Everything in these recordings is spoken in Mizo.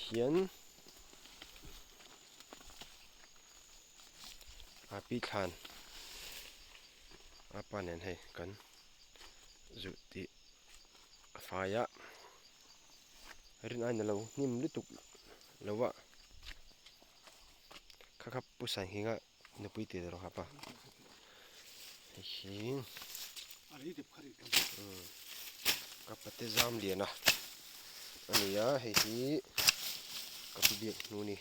Hian a pi thlan a pa nen hei kan zuh tih a fai a rin aiin alo hnim lutuk lo a kha kha pu Sainghinga nupui tih rawh a pa hei hi ka pate zam lian a a ni a hei hi ka pi biak hnu a ni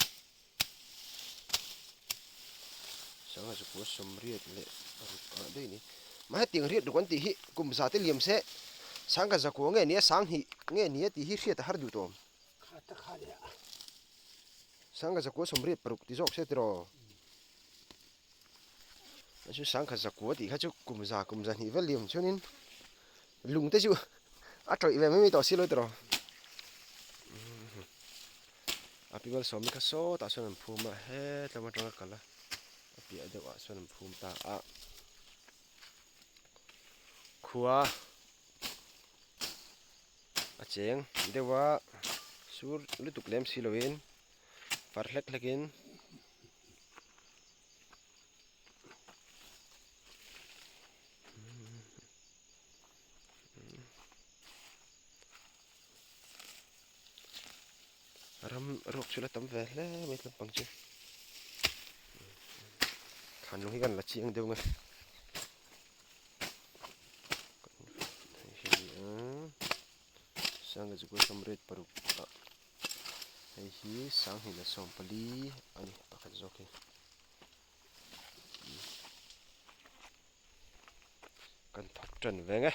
sangha chu pawh sawmriat leh paruk ah daih a ni mahse tiang riat ruk an tih hi kum za te liam se sangha zakua nge nia sanghnih nge nia tih hi hriat a har duh tawh awm. Sangha zakua 86 ti zawk se tiraw? A chu sangha zakua tih kha chu kum za kum za hnih vel liam chuanin lung te chu a tawih ve mai mai tawh si lo tiraw? A pi malsawmi kha sawtah sawn an phum a hetlama atanga kal a a piah deuhah sawn an phum ta a khua. A cheng deuh a sur lutuk lem si loin far hlek hlek in ram ruak chu la tam ve hle mai lampang chu thlan lung hi kan la chiang deuh nge. Sanga chu 36 ah hei hi 2014 a ni pakhat zawk hi kan thawk tan veng e.